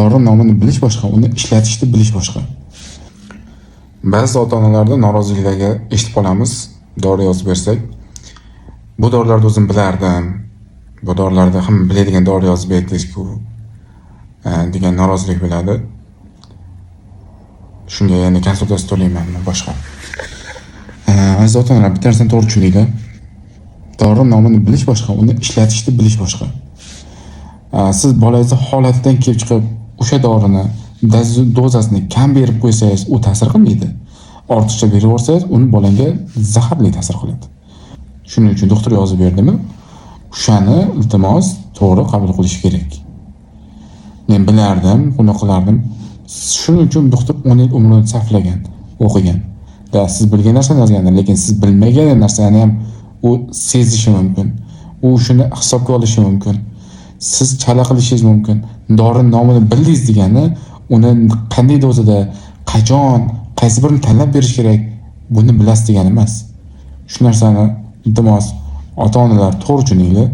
Dori nomini bilish boshqa, uni ishlatishni bilish boshqa. Ba'zi ota-onalarda noroziliklarga eshitib qolamiz, dori yozib bersak. Bu dorilarni o'zim bilardim. Bu dorilarni hamma biladigan dori yozib berdingiz-ku, degan norozilik bo'ladi. Shunga yana konsultatsiya to'laymanmi, boshqa. Aziz ota-onalar, bitta narsani to'g'ri tushuninglar. Dori nomini bilish boshqa, uni ishlatishni bilish boshqa. Siz bolangizni holatidan kelib chiqib o'sha dorini dozasini kam berib qo'ysangiz, u ta'sir qilmaydi. Ortiqcha berib yuborsangiz, uni bolangga zaharli ta'sir qiladi. Shuning uchun doktor yozib berdimi, o'shani iltimos to'g'ri qabul qilish kerak. Men bilardim, buni qilardim. Shuning uchun doktor 10 yil umrini sarflagan, o'qigan. Да, siz bilgan narsani yozgandir, lekin siz bilmagan narsani ham u sezishi mumkin. U shuni hisobga olishi mumkin. Siz chala qilishingiz mumkin. Dori nomini bildingiz degani, uni qanday dozada, qachon, qaysi birini tanlab berish kerak, buni bilasiz degani emas. Shu narsani iltimos ota-onalar to'g'ri tushuninglar.